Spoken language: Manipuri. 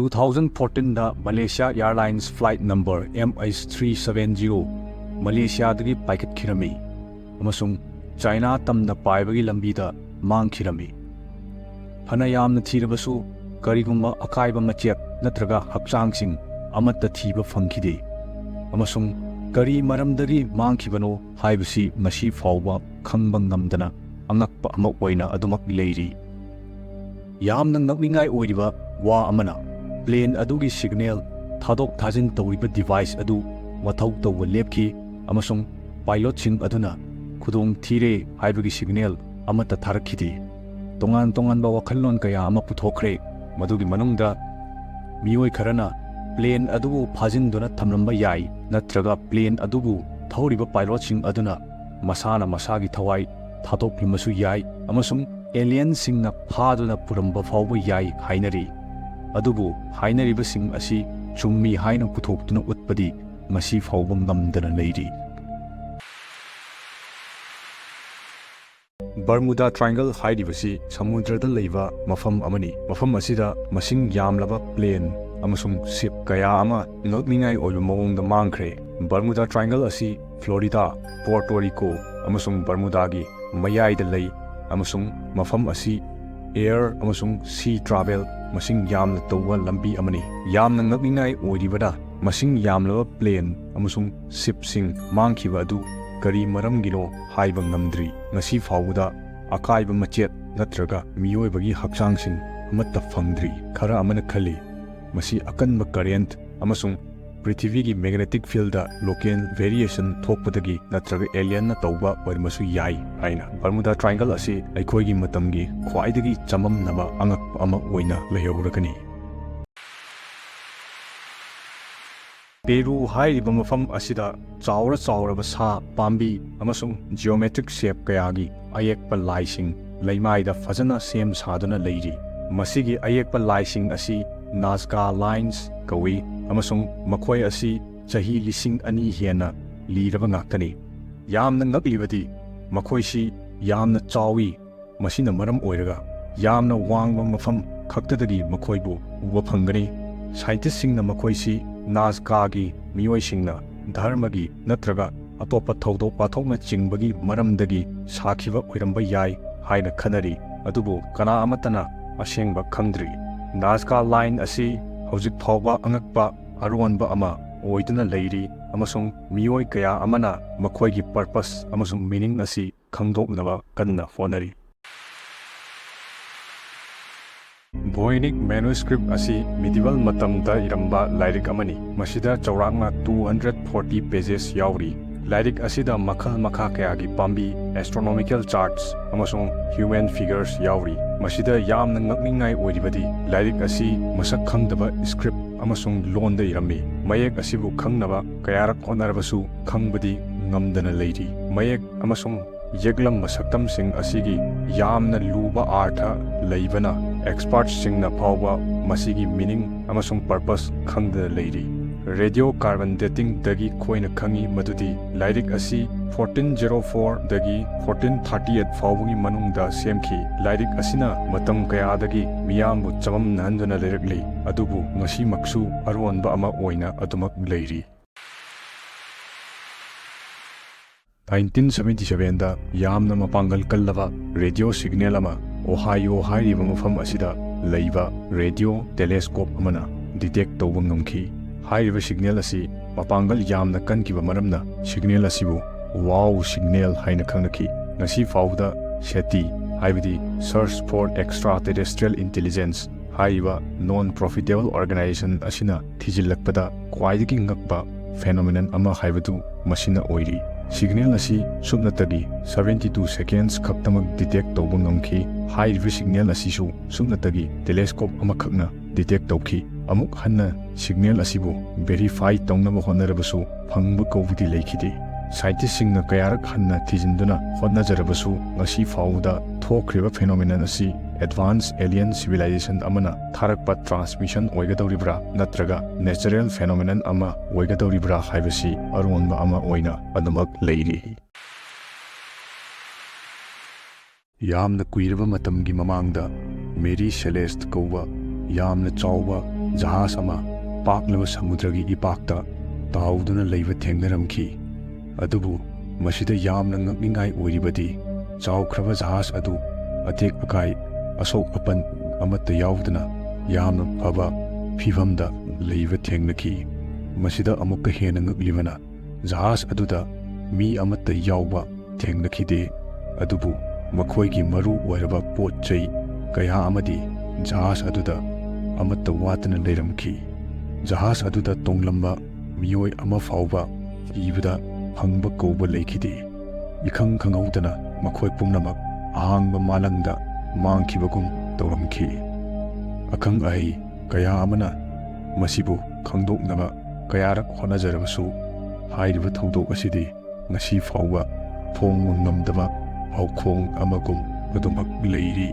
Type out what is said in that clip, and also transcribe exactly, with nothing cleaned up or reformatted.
ꯇꯨ ꯊꯥꯎꯖꯟ ꯐꯣꯔꯇꯤꯟꯗ Malaysia Airlines flight number M H three seven zero ꯃꯂꯦꯁꯤꯌꯥꯗꯒꯤ ꯄꯥꯏꯈꯠꯈꯤꯔꯝꯃꯤ ꯑꯃꯁꯨꯡ ꯆꯥꯏꯅꯥ ꯇꯝꯅ ꯄꯥꯏꯕꯒꯤ ꯂꯝꯕꯤꯗ ꯃꯥꯡꯈꯤꯔꯝꯃꯤ꯫ ꯐꯅ ꯌꯥꯝꯅ ꯊꯤꯔꯕꯁꯨ, ꯀꯔꯤꯒꯨꯝꯕ ꯑꯀꯥꯏꯕ ꯃꯆꯦꯠ ꯅꯠꯇ꯭ꯔꯒ ꯍꯛꯆꯥꯡꯁꯤꯡ ꯑꯃꯠꯇ ꯊꯤꯕ ꯐꯪꯈꯤꯗꯦ, ꯑꯃꯁꯨꯡ ꯀꯔꯤ ꯃꯔꯝꯗꯒꯤ ꯃꯥꯡꯈꯤꯕꯅꯣ ꯍꯥꯏꯕꯁꯤ ꯉꯁꯤ ꯐꯥꯎꯕ ꯈꯪꯕ ꯉꯝꯗꯅ ꯑꯉꯛꯄ ꯑꯃ ꯑꯣꯏꯅ ꯑꯗꯨꯃꯛ ꯂꯩꯔꯤ꯫ ꯌꯥꯝꯅ ꯉꯛꯅꯤꯡꯉꯥꯏ ꯑꯣꯏꯔꯤꯕ ꯋꯥ ꯑꯃꯅ, ꯄ꯭ꯂꯦꯟ ꯑꯗꯨꯒꯤ ꯁꯤꯒꯅꯦꯜ ꯊꯥꯗꯣꯛ ꯊꯥꯖꯤꯟ ꯇꯧꯔꯤꯕ ꯗꯤꯚꯥꯏꯁ ꯑꯗꯨ ꯃꯊꯧ ꯇꯧꯕ ꯂꯦꯞꯈꯤ, ꯑꯃꯁꯨꯡ ꯄꯥꯏꯂꯣꯠꯁꯤꯡ ꯑꯗꯨꯅ ꯈꯨꯗꯣꯡ ꯊꯤꯔꯦ ꯍꯥꯏꯕꯒꯤ ꯁꯤꯒꯅꯦꯜ ꯑꯃꯠꯇ ꯊꯥꯔꯛꯈꯤꯗꯦ꯫ ꯇꯣꯉꯥꯟ ꯇꯣꯉꯥꯟꯕ ꯋꯥꯈꯜꯂꯣꯟ ꯀꯌꯥ ꯑꯃ ꯄꯨꯊꯣꯛꯈ꯭ꯔꯦ, ꯃꯗꯨꯒꯤ ꯃꯅꯨꯡꯗ ꯃꯤꯑꯣꯏ ꯈꯔꯅ ꯄ꯭ꯂꯦꯟ ꯑꯗꯨꯕꯨ ꯐꯥꯖꯤꯟꯗꯨꯅ ꯊꯝꯂꯝꯕ ꯌꯥꯏ, ꯅꯠꯇ꯭ꯔꯒ ꯄ꯭ꯂꯦꯟ ꯑꯗꯨꯕꯨ ꯊꯧꯔꯤꯕ ꯄꯥꯏꯂꯣꯠꯁꯤꯡ ꯑꯗꯨꯅ ꯃꯁꯥꯅ ꯃꯁꯥꯒꯤ ꯊꯋꯥꯏ ꯊꯥꯗꯣꯛꯂꯝꯕꯁꯨ ꯌꯥꯏ, ꯑꯃꯁꯨꯡ ꯑꯦꯂꯤꯌꯟꯁꯤꯡꯅ ꯐꯥꯗꯨꯅ ꯄꯨꯔꯝꯕ ꯐꯥꯎꯕ ꯌꯥꯏ ꯍꯥꯏꯅꯔꯤ꯫ ꯑꯗꯨꯕꯨ ꯍꯥꯏꯅꯔꯤꯕꯁꯤꯡ ꯑꯁꯤ ꯆꯨꯝꯃꯤ ꯍꯥꯏꯅ ꯄꯨꯊꯣꯛꯇꯨꯅ ꯎꯠꯄꯗꯤ ꯉꯁꯤ ꯐꯥꯎꯕ ꯉꯝꯗꯅ ꯂꯩꯔꯤ꯫ ꯕꯔꯃꯨꯗꯥ ꯇ꯭ꯔꯥꯏꯡꯒꯜ ꯍꯥꯏꯔꯤꯕꯁꯤ ꯁꯃꯨꯗ꯭ꯔꯗ ꯂꯩꯕ ꯃꯐꯝ ꯑꯃꯅꯤ꯫ ꯃꯐꯝ ꯑꯁꯤꯗ ꯃꯁꯤꯡ ꯌꯥꯝꯂꯕ ꯄ꯭ꯂꯦꯟ ꯑꯃꯁꯨꯡ ꯁꯤꯞ ꯀꯌꯥ ꯑꯃ ꯉꯛꯅꯤꯡꯉꯥꯏ ꯑꯣꯏꯕ ꯃꯑꯣꯡꯗ ꯃꯥꯡꯈ꯭ꯔꯦ꯫ ꯕꯔꯃꯨꯗꯥ ꯇ꯭ꯔꯥꯏꯡꯒꯜ ꯑꯁꯤ ꯐ꯭ꯂꯣꯔꯤꯗꯥ, ꯄꯣꯔꯇꯣ ꯔꯤꯀꯣ, ꯑꯃꯁꯨꯡ ꯕꯔꯃꯨꯗꯥꯒꯤ ꯃꯌꯥꯏꯗ ꯂꯩ, ꯑꯃꯁꯨꯡ ꯃꯐꯝ ꯑꯁꯤ ꯑꯦꯌꯔ ꯑꯃꯁꯨꯡ ꯁꯤ ꯇ꯭ꯔꯥꯚꯦꯜ ꯃꯁꯤꯡ ꯌꯥꯝꯅ ꯇꯧꯕ ꯂꯝꯕꯤ ꯑꯃꯅꯤ꯫ ꯌꯥꯝꯅ ꯉꯛꯅꯤꯡꯉꯥꯏ ꯑꯣꯏꯔꯤꯕꯅ, ꯃꯁꯤꯡ ꯌꯥꯝꯂꯕ ꯄ꯭ꯂꯦꯟ ꯑꯃꯁꯨꯡ ꯁꯤꯞꯁꯤꯡ ꯃꯥꯡꯈꯤꯕ ꯑꯗꯨ ꯀꯔꯤ ꯃꯔꯝꯒꯤꯅꯣ ꯍꯥꯏꯕ ꯉꯝꯗ꯭ꯔꯤ꯫ ꯉꯁꯤ ꯐꯥꯎꯕꯗ ꯑꯀꯥꯏꯕ ꯃꯆꯦꯠ ꯅꯠꯇ꯭ꯔꯒ ꯃꯤꯑꯣꯏꯕꯒꯤ ꯍꯛꯆꯥꯡꯁꯤꯡ ꯑꯃꯠꯇ ꯐꯪꯗ꯭ꯔꯤ꯫ ꯈꯔ ꯑꯃꯅ ꯈꯜꯂꯤ, ꯃꯁꯤ ꯑꯀꯟꯕ ꯀꯔꯦꯟꯠ ꯑꯃꯁꯨꯡ ꯄ꯭ꯔꯤꯊꯤꯕꯤꯒꯤ ꯃꯦꯒꯅꯦꯇꯤꯛ ꯐꯤꯜꯗ ꯂꯣꯀꯦꯜ ꯚꯦꯔꯤꯌꯦꯁꯟ ꯊꯣꯛꯄꯗꯒꯤ ꯅꯠꯇ꯭ꯔꯒ ꯑꯦꯂꯤꯌꯟꯅ ꯇꯧꯕ ꯑꯣꯏꯔꯝꯕꯁꯨ ꯌꯥꯏ ꯍꯥꯏꯅ꯫ ꯕꯔꯃꯨꯗꯥ ꯇ꯭ꯔꯥꯏꯡꯒꯜ ꯑꯁꯤ ꯑꯩꯈꯣꯏꯒꯤ ꯃꯇꯝꯒꯤ ꯈ꯭ꯋꯥꯏꯗꯒꯤ ꯆꯃꯝꯅꯕ ꯑꯉꯛꯄ ꯑꯃ ꯑꯣꯏꯅ ꯂꯩꯍꯧꯔꯒꯅꯤ꯫ ꯄꯦꯔꯨ ꯍꯥꯏꯔꯤꯕ ꯃꯐꯝ ꯑꯁꯤꯗ ꯆꯥꯎꯔ ꯆꯥꯎꯔꯕ ꯁꯥ, ꯄꯥꯝꯕꯤ ꯑꯃꯁꯨꯡ ꯖꯤꯑꯣꯃꯦꯇ꯭ꯔꯤꯛ ꯁꯦꯞ ꯀꯌꯥꯒꯤ ꯑꯌꯦꯛꯄ ꯂꯥꯏꯁꯤꯡ ꯂꯩꯃꯥꯏꯗ ꯐꯖꯅ ꯁꯦꯝ ꯁꯥꯗꯨꯅ ꯂꯩꯔꯤ꯫ ꯃꯁꯤꯒꯤ ꯑꯌꯦꯛꯄ ꯂꯥꯏꯁꯤꯡ ꯑꯁꯤ ꯅꯥꯖꯀꯥ ꯂꯥꯏꯟꯁ ꯀꯧꯏ, ꯑꯃꯁꯨꯡ ꯃꯈꯣꯏ ꯑꯁꯤ ꯆꯍꯤ ꯂꯤꯁꯤꯡ ꯑꯅꯤ ꯍꯦꯟꯅ ꯂꯤꯔꯕ ꯉꯥꯛꯇꯅꯤ꯫ ꯌꯥꯝꯅ ꯉꯛꯂꯤꯕꯗꯤ, ꯃꯈꯣꯏꯁꯤ ꯌꯥꯝꯅ ꯆꯥꯎꯏ, ꯃꯁꯤꯅ ꯃꯔꯝ ꯑꯣꯏꯔꯒ ꯌꯥꯝꯅ ꯋꯥꯡꯕ ꯃꯐꯝ ꯈꯛꯇꯗꯒꯤ ꯃꯈꯣꯏꯕꯨ ꯎꯕ ꯐꯪꯒꯅꯤ꯫ ꯁꯥꯏꯟꯇꯤꯁꯁꯤꯡꯅ ꯃꯈꯣꯏꯁꯤ ꯅꯥꯖꯀꯥꯒꯤ ꯃꯤꯑꯣꯏꯁꯤꯡꯅ ꯙꯔꯃꯒꯤ ꯅꯠꯇ꯭ꯔꯒ ꯑꯇꯣꯞꯄ ꯊꯧꯗꯣꯛ ꯋꯥꯊꯣꯛꯅꯆꯤꯡꯕꯒꯤ ꯃꯔꯝꯗꯒꯤ ꯁꯥꯈꯤꯕ ꯑꯣꯏꯔꯝꯕ ꯌꯥꯏ ꯍꯥꯏꯅ ꯈꯟꯅꯔꯤ, ꯑꯗꯨꯕꯨ ꯀꯅꯥ ꯑꯃꯠꯇꯅ ꯑꯁꯦꯡꯕ ꯈꯪꯗ꯭ꯔꯤ꯫ ꯅꯥꯖꯀꯥ ꯂꯥꯏꯟ ꯑꯁꯤ ꯍꯧꯖꯤꯛ ꯐꯥꯎꯕ ꯑꯉꯛꯄ ꯑꯔꯣꯟꯕ ꯑꯃ ꯑꯣꯏꯗꯨꯅ ꯂꯩꯔꯤ, ꯑꯃꯁꯨꯡ ꯃꯤꯑꯣꯏ ꯀꯌꯥ ꯑꯃꯅ ꯃꯈꯣꯏꯒꯤ ꯄꯔꯄꯁ ꯑꯃꯁꯨꯡ ꯃꯤꯅꯤꯡ ꯑꯁꯤ ꯈꯪꯗꯣꯛꯅꯕ ꯀꯟꯅ ꯍꯣꯠꯅꯔꯤ꯫ ꯚꯣꯏꯅꯤꯛ ꯃꯦꯅꯨꯁꯀ꯭ꯔꯤꯞ ꯑꯁꯤ ꯃꯤꯗꯤꯕꯜ ꯃꯇꯝꯗ ꯏꯔꯝꯕ ꯂꯥꯏꯔꯤꯛ ꯑꯃꯅꯤ꯫ ꯃꯁꯤꯗ ꯆꯥꯎꯔꯥꯛꯅ two hundred forty pages ꯌꯥꯎꯔꯤ꯫ ꯂꯥꯏꯔꯤꯛ ꯑꯁꯤꯗ ꯃꯈꯜ ꯃꯈꯥ ꯀꯌꯥꯒꯤ ꯄꯥꯝꯕꯤ, ꯑꯦꯁꯇ꯭ꯔꯣꯅꯣꯃꯤꯀꯦꯜ ꯆꯥꯔꯠꯁ, ꯑꯃꯁꯨꯡ ꯍ꯭ꯌꯨꯃꯦꯟ ꯐꯤꯒꯔꯁ ꯌꯥꯎꯔꯤ꯫ ꯃꯁꯤꯗ ꯌꯥꯝꯅ ꯉꯛꯅꯤꯡꯉꯥꯏ ꯑꯣꯏꯔꯤꯕꯗꯤ, ꯂꯥꯏꯔꯤꯛ ꯑꯁꯤ ꯃꯁꯛ ꯈꯪꯗꯕ ꯁ꯭ꯀ꯭ꯔꯤꯞ ꯑꯃꯁꯨꯡ ꯂꯣꯟꯗ ꯏꯔꯝꯃꯤ꯫ ꯃꯌꯦꯛ ꯑꯁꯤꯕꯨ ꯈꯪꯅꯕ ꯀꯌꯥꯔꯛ ꯍꯣꯠꯅꯔꯕꯁꯨ ꯈꯪꯕꯗꯤ ꯉꯝꯗꯅ ꯂꯩꯔꯤ꯫ ꯃꯌꯦꯛ ꯑꯃꯁꯨꯡ ꯌꯦꯛꯂꯝꯕ ꯁꯛꯇꯝꯁꯤꯡ ꯑꯁꯤꯒꯤ ꯌꯥꯝꯅ ꯂꯨꯕ ꯑꯥꯔꯊ ꯂꯩꯕꯅ, ꯑꯦꯛꯁꯄꯔꯠꯁꯤꯡꯅ ꯐꯥꯎꯕ ꯃꯁꯤꯒꯤ ꯃꯤꯅꯤꯡ ꯑꯃꯁꯨꯡ ꯄꯔꯄꯁ ꯈꯪꯗꯅ ꯂꯩꯔꯤ꯫ ꯔꯦꯗꯤꯑꯣ ꯀꯥꯔꯕꯟ ꯗꯦꯇꯤꯡꯗꯒꯤ ꯑꯩꯈꯣꯏꯅ ꯈꯪꯏ ꯃꯗꯨꯗꯤ ꯂꯥꯏꯔꯤꯛ ꯑꯁꯤ fourteen zero four ꯗꯒꯤ fourteen thirty eight ꯐꯥꯎꯕꯒꯤ ꯃꯅꯨꯡꯗ ꯁꯦꯝꯈꯤ꯫ ꯂꯥꯏꯔꯤꯛ ꯑꯁꯤꯅ ꯃꯇꯝ ꯀꯌꯥꯗꯒꯤ ꯃꯤꯌꯥꯝꯕꯨ ꯆꯃꯝꯅꯍꯟꯗꯨꯅ ꯂꯩꯔꯛꯂꯤ, ꯑꯗꯨꯕꯨ ꯉꯁꯤꯃꯛꯁꯨ ꯑꯔꯣꯟꯕ ꯑꯃ ꯑꯣꯏꯅ ꯑꯗꯨꯃꯛ ꯂꯩꯔꯤ꯫ Nineteen seventy sevenꯗ ꯌꯥꯝꯅ ꯃꯄꯥꯡꯒꯜ ꯀꯜꯂꯕ ꯔꯦꯗꯤꯑꯣ ꯁꯤꯒꯅꯦꯜ ꯑꯃ ꯑꯣꯍꯥꯏꯑꯣ ꯍꯥꯏꯔꯤꯕ ꯃꯐꯝ ꯑꯁꯤꯗ ꯂꯩꯕ ꯔꯦꯗꯤꯑꯣ ꯇꯦꯂꯦꯁꯀꯣꯞ ꯑꯃꯅ ꯗꯤꯇꯦꯛ ꯇꯧꯕ ꯉꯝꯈꯤ꯫ ꯍꯥꯏꯔꯤꯕ ꯁꯤꯒꯅꯦꯜ ꯑꯁꯤ ꯃꯄꯥꯡꯒꯜ ꯌꯥꯝꯅ ꯀꯟꯈꯤꯕ ꯃꯔꯝꯅ ꯁꯤꯒꯅꯦꯜ ꯑꯁꯤꯕꯨ ꯋꯥꯎ ꯁꯤꯒꯅꯦꯜ ꯍꯥꯏꯅ ꯈꯪꯅꯈꯤ꯫ ꯉꯁꯤ ꯐꯥꯎꯕꯗ ꯁꯦꯇꯤ, ꯍꯥꯏꯕꯗꯤ Search for Extraterrestrial Intelligence ꯍꯥꯏꯔꯤꯕ ꯅꯣꯟ ꯄ꯭ꯔꯣꯐꯤꯇꯦꯕꯜ ꯑꯣꯔꯒꯅꯥꯏꯖꯦꯁꯟ ꯑꯁꯤꯅ ꯊꯤꯖꯤꯜꯂꯛꯄꯗ ꯈ꯭ꯋꯥꯏꯗꯒꯤ ꯉꯛꯄ ꯐꯦꯅꯣꯃꯦꯅꯟ ꯑꯃ ꯍꯥꯏꯕꯗꯨ ꯃꯁꯤꯅ ꯑꯣꯏꯔꯤ꯫ ꯁꯤꯒꯅꯦꯜ ꯑꯁꯤ ꯁꯨꯞꯅꯇꯒꯤ seventy two seconds ꯈꯛꯇꯃꯛ ꯗꯤꯇꯦꯛ ꯇꯧꯕ ꯉꯝꯈꯤ꯫ ꯍꯥꯏꯔꯤꯕ ꯁꯤꯒꯅꯦꯜ ꯑꯁꯤꯁꯨ ꯁꯨꯞꯅꯇꯒꯤ ꯇꯦꯂꯦꯁꯀꯣꯞ ꯑꯃꯈꯛꯅ ꯗꯤꯇꯦꯛ ꯇꯧꯈꯤ꯫ ꯑꯃꯨꯛ ꯍꯟꯅ ꯁꯤꯒꯅꯦꯜ ꯑꯁꯤꯕꯨ ꯚꯦꯔꯤꯐꯥꯏ ꯇꯧꯅꯕ ꯍꯣꯠꯅꯔꯕꯁꯨ ꯐꯪꯕ ꯀꯧꯕꯗꯤ ꯂꯩꯈꯤꯗꯦ꯫ ꯁꯥꯏꯟꯇꯤꯁꯁꯤꯡꯅ ꯀꯌꯥꯔꯛ ꯍꯟꯅ ꯊꯤꯖꯤꯟꯗꯨꯅ ꯍꯣꯠꯅꯖꯔꯕꯁꯨ, ꯉꯁꯤ ꯐꯥꯎꯕꯗ ꯊꯣꯛꯈ꯭ꯔꯤꯕ ꯐꯦꯅꯣꯃꯦꯅꯟ ꯑꯁꯤ ꯑꯦꯗꯚꯥꯟꯁ ꯑꯦꯂꯤꯌꯟ ꯁꯤꯚꯤꯂꯥꯏꯖꯦꯁꯟ ꯑꯃꯅ ꯊꯥꯔꯛꯄ ꯇ꯭ꯔꯥꯟꯁꯃꯤꯁꯟ ꯑꯣꯏꯒꯗꯧꯔꯤꯕ꯭ꯔꯥ ꯅꯠꯇ꯭ꯔꯒ ꯅꯦꯆꯔꯦꯜ ꯐꯦꯅꯣꯃꯦꯅꯟ ꯑꯃ ꯑꯣꯏꯒꯗꯧꯔꯤꯕ꯭ꯔꯥ ꯍꯥꯏꯕꯁꯤ ꯑꯔꯣꯟꯕ ꯑꯃ ꯑꯣꯏꯅ ꯑꯗꯨꯃꯛ ꯂꯩꯔꯤ꯫ ꯌꯥꯝꯅ ꯀꯨꯏꯔꯕ ꯃꯇꯝꯒꯤ ꯃꯃꯥꯡꯗ ꯃꯦꯔꯤ ꯁꯦꯂꯦꯁ꯭ꯠ ꯀꯧꯕ ꯌꯥꯝꯅ ꯆꯥꯎꯕ ꯖꯍꯥꯖ ꯑꯃ ꯄꯥꯛꯂꯕ ꯁꯃꯨꯗ꯭ꯔꯒꯤ ꯏꯄꯥꯛꯇ ꯇꯥꯎꯗꯨꯅ ꯂꯩꯕ ꯊꯦꯡꯅꯔꯝꯈꯤ꯫ ꯑꯗꯨꯕꯨ ꯃꯁꯤꯗ ꯌꯥꯝꯅ ꯉꯛꯅꯤꯡꯉꯥꯏ ꯑꯣꯏꯔꯤꯕꯗꯤ, ꯆꯥꯎꯈ꯭ꯔꯕ ꯖꯍꯥꯖ ꯑꯗꯨ ꯑꯇꯦꯛ ꯑꯀꯥꯏ, ꯑꯁꯣꯛ ꯑꯄꯟ ꯑꯃꯠꯇ ꯌꯥꯎꯗꯅ ꯌꯥꯝꯅ ꯐꯕ ꯐꯤꯚꯝꯗ ꯂꯩꯕ ꯊꯦꯡꯅꯈꯤ꯫ ꯃꯁꯤꯗ ꯑꯃꯨꯛꯀ ꯍꯦꯟꯅ ꯉꯛꯂꯤꯕꯅ, ꯖꯍꯥꯖ ꯑꯗꯨꯗ ꯃꯤ ꯑꯃꯠꯇ ꯌꯥꯎꯕ ꯊꯦꯡꯅꯈꯤꯗꯦ, ꯑꯗꯨꯕꯨ ꯃꯈꯣꯏꯒꯤ ꯃꯔꯨ ꯑꯣꯏꯔꯕ ꯄꯣꯠ ꯆꯩ ꯀꯌꯥ ꯑꯃꯗꯤ ꯖꯍꯥꯖ ꯑꯗꯨꯗ ꯑꯃꯠꯇ ꯋꯥꯠꯇꯅ ꯂꯩꯔꯝꯈꯤ꯫ ꯖꯍꯥꯖ ꯑꯗꯨꯗ ꯇꯣꯡꯂꯝꯕ ꯃꯤꯑꯣꯏ ꯑꯃ ꯐꯥꯎꯕ ꯊꯤꯕꯗ ꯐꯪꯕ ꯀꯧꯕ ꯂꯩꯈꯤꯗꯦ꯫ ꯏꯈꯪ ꯈꯪꯍꯧꯗꯅ ꯃꯈꯣꯏ ꯄꯨꯝꯅꯃꯛ ꯑꯍꯥꯡꯕ ꯃꯥꯂꯪꯗ ꯃꯥꯡꯈꯤꯕꯒꯨꯝ ꯇꯧꯔꯝꯈꯤ꯫ ꯑꯈꯪ ꯑꯍꯩ ꯀꯌꯥ ꯑꯃꯅ ꯃꯁꯤꯕꯨ ꯈꯪꯗꯣꯛꯅꯕ ꯀꯌꯥꯔꯛ ꯍꯣꯠꯅꯖꯔꯕꯁꯨ, ꯍꯥꯏꯔꯤꯕ ꯊꯧꯗꯣꯛ ꯑꯁꯤꯗꯤ ꯉꯁꯤ ꯐꯥꯎꯕ ꯐꯣꯡꯕ ꯉꯝꯗꯕ ꯄꯥꯎꯈꯣꯡ ꯑꯃꯒꯨꯝ ꯑꯗꯨꯃꯛ ꯂꯩꯔꯤ꯫